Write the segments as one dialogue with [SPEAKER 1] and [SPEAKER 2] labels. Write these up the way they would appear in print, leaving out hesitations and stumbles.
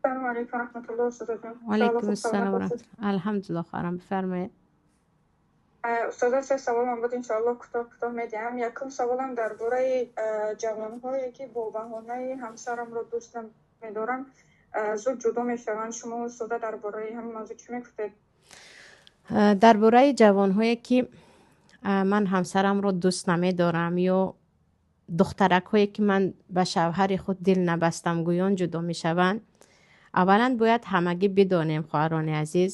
[SPEAKER 1] Салому алайкум раҳматуллоҳ, устозаҷон.
[SPEAKER 2] Алайкум ассалом. Алҳамдулиллоҳ, хоҳарам, бифармоед.
[SPEAKER 1] Устоза, се саволам буд, иншоаллоҳ кӯтоҳ кӯтоҳ медиҳам. Якум саволам дар бораи ҷавонҳое, ки бо баҳонаи ҳамсарамро дӯст намедорам, зуд ҷудо мешаванд. Шумо, устоза, дар бораи ҳамин мавзӯъ чӣ мегуфтед?
[SPEAKER 2] Дар бораи ҷавонҳое, ки ман ҳамсарамро дӯст намедорам, ё духтаракҳое, ки ман ба шавҳари худ дил набастам гӯён ҷудо мешаванд, аввалан бояд ҳамагӣ бидонем, хоҳарони азиз,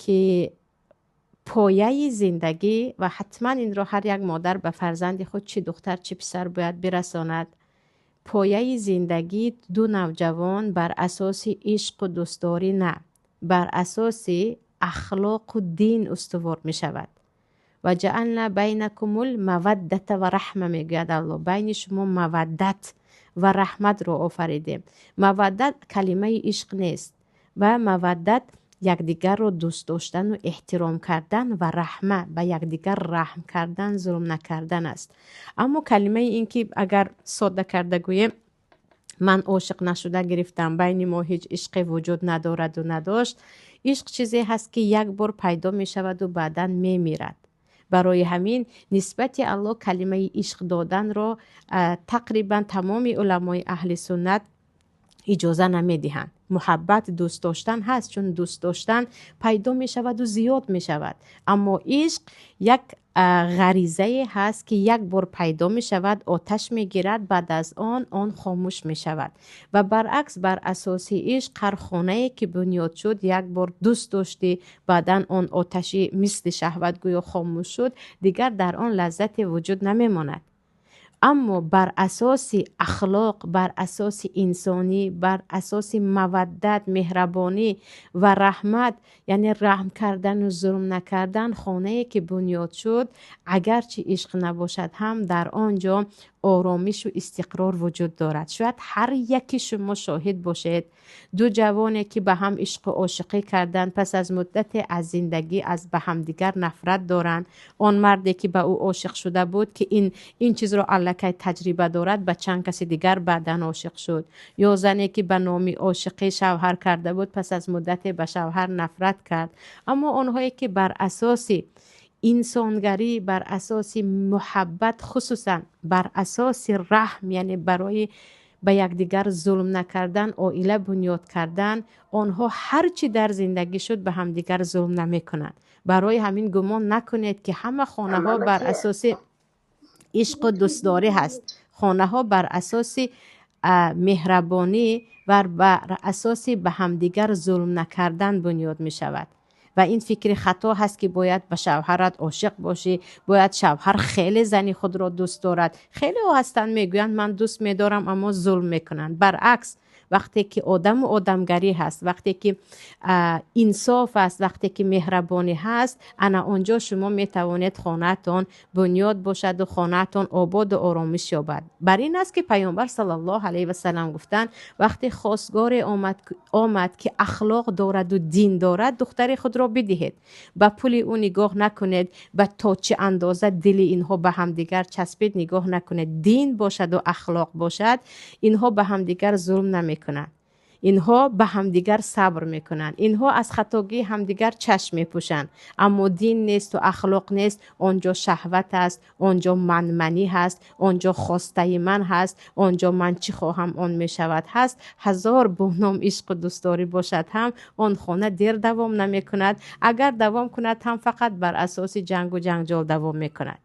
[SPEAKER 2] ки пояи зиндагӣ, ва ҳатман инро ҳар як модар ба фарзанди худ, чӣ духтар, чӣ писар, бояд бирасонад, пояи зиндагӣ ду навҷавон бар асоси ишқу дӯстдорӣ на, бар асоси ахлоқу дин устувор мешавад. Ва ҷаална байнакумул маваддата ва раҳма, мегӯяд Аллоҳ, байни шумо маваддат ва раҳматро офаридем. Маваддат калимаи ишқ нест, ва маваддат якдигарро дӯст доштану эҳтиром кардан ва раҳма, ба якдигар раҳм кардан, зулм накардан аст. Аммо калимаи ин ки агар содда карда гӯем, ман ошиқ нашуда гирифтам, байни мо ҳеҷ ишқе вуҷуд надораду надошт, ишқ чизе ҳаст, ки як бор пайдо мешаваду баъдан мемирад. Барои ҳамин нисбати Аллоҳ калимаи ишқ доданро тақрибан тамоми уламои аҳли суннат иҷоза намедиҳанд. Муҳаббат, дӯст доштан ҳаст, чун дӯст доштан пайдо мешаваду зиёд мешавад, аммо ишқ як ғаризае ҳаст, ки як бор пайдо мешавад, оташ мегирад, баъд аз он хомӯш мешавад. Ва баръакс, бар асоси ишқ ҳар хонае ки бунёд шуд, як бор дӯст доштӣ, баъдан он оташи мисли шаҳват гӯё хомӯш шуд, дигар дар он лаззате вуҷуд намемонад. Аммо бар асоси ахлоқ, бар асоси инсонӣ, бар асоси маваддат, меҳрабонӣ ва раҳмат, яъне раҳм кардану зулм накардан, хонае ки бунёд шуд, агарчи ишқ набошад ҳам, дар он ҷо оромишу истиқрор вуҷуд дорад. Шояд ҳар яки шумо шоҳид бошед, ду ҷавоне, ки ба ҳам ишқу ошиқӣ карданд, пас аз муддате аз зиндагӣ аз ба ҳамдигар нафрат доранд. Он марде, ки ба ӯ ошиқ шуда буд, ки ин чизро аллакай таҷриба дорад, ба чанд каси дигар баъдан ошиқ шуд, ё зане, ки ба номи ошиқӣ шавҳар карда буд, пас аз муддате ба шавҳар нафрат кард. Аммо онҳое, ки бар асоси инсонгарӣ, бар асоси муҳаббат, хусусан бар асоси раҳм, яъне барои ба якдигар зулм накардан оила бунёд кардан, онҳо ҳар чӣ дар зиндагӣ шуд, ба ҳамдигар зулм намекунанд. Барои ҳамин гумон накунед, ки ҳама хонаҳо бар асоси ишқу дӯстдорӣ ҳаст. Хонаҳо бар асоси меҳрабонӣ ва бар асоси ба ҳамдигар зулм накардан бунёд мешавад. Ва ин фикри хато ҳаст, ки бояд ба шавҳарат ошиқ бошӣ, бояд шавҳар хеле зани худро дӯст дорад. Хелеҳо ҳастанд, мегӯянд, ман дӯст медорам, аммо зулм мекунанд. Баръакс, вақте ки одаму одамгарӣ ҳаст, вақте ки инсоф аст, вақте ки меҳрабонӣ ҳаст, ана он ҷо шумо метавонед хонаатон бунёд бошаду хонаатон ободу оромиш ёбад. Бар ин аст, ки Паёмбар саллаллоҳу алайҳи васалам гуфтанд: вақте хостгоре омад, ки ахлоқ дораду дин дорад, духтари худро бидиҳед. Ба пули ӯ нигоҳ накунед, ба то чӣ андоза дили инҳо ба ҳамдигар часпид нигоҳ накунед. Дин бошаду ахлоқ бошад, инҳо ба ҳамдигар зулм намекунанд, инҳо ба ҳамдигар сабр мекунанд, инҳо аз хатогии ҳамдигар чашм мепӯшанд. Аммо дин несту ахлоқ нест, он ҷо шаҳват аст, он ҷо манманӣ ҳаст, он ҷо хостаи ман ҳаст, он ҷо ман чӣ хоҳам, он мешавад ҳаст. Ҳазор бо ном ишқу дӯстдорӣ бошад ҳам, он хона дер давом намекунад. Агар давом кунад ҳам, фақат бар асоси ҷангу ҷанҷол давом мекунад.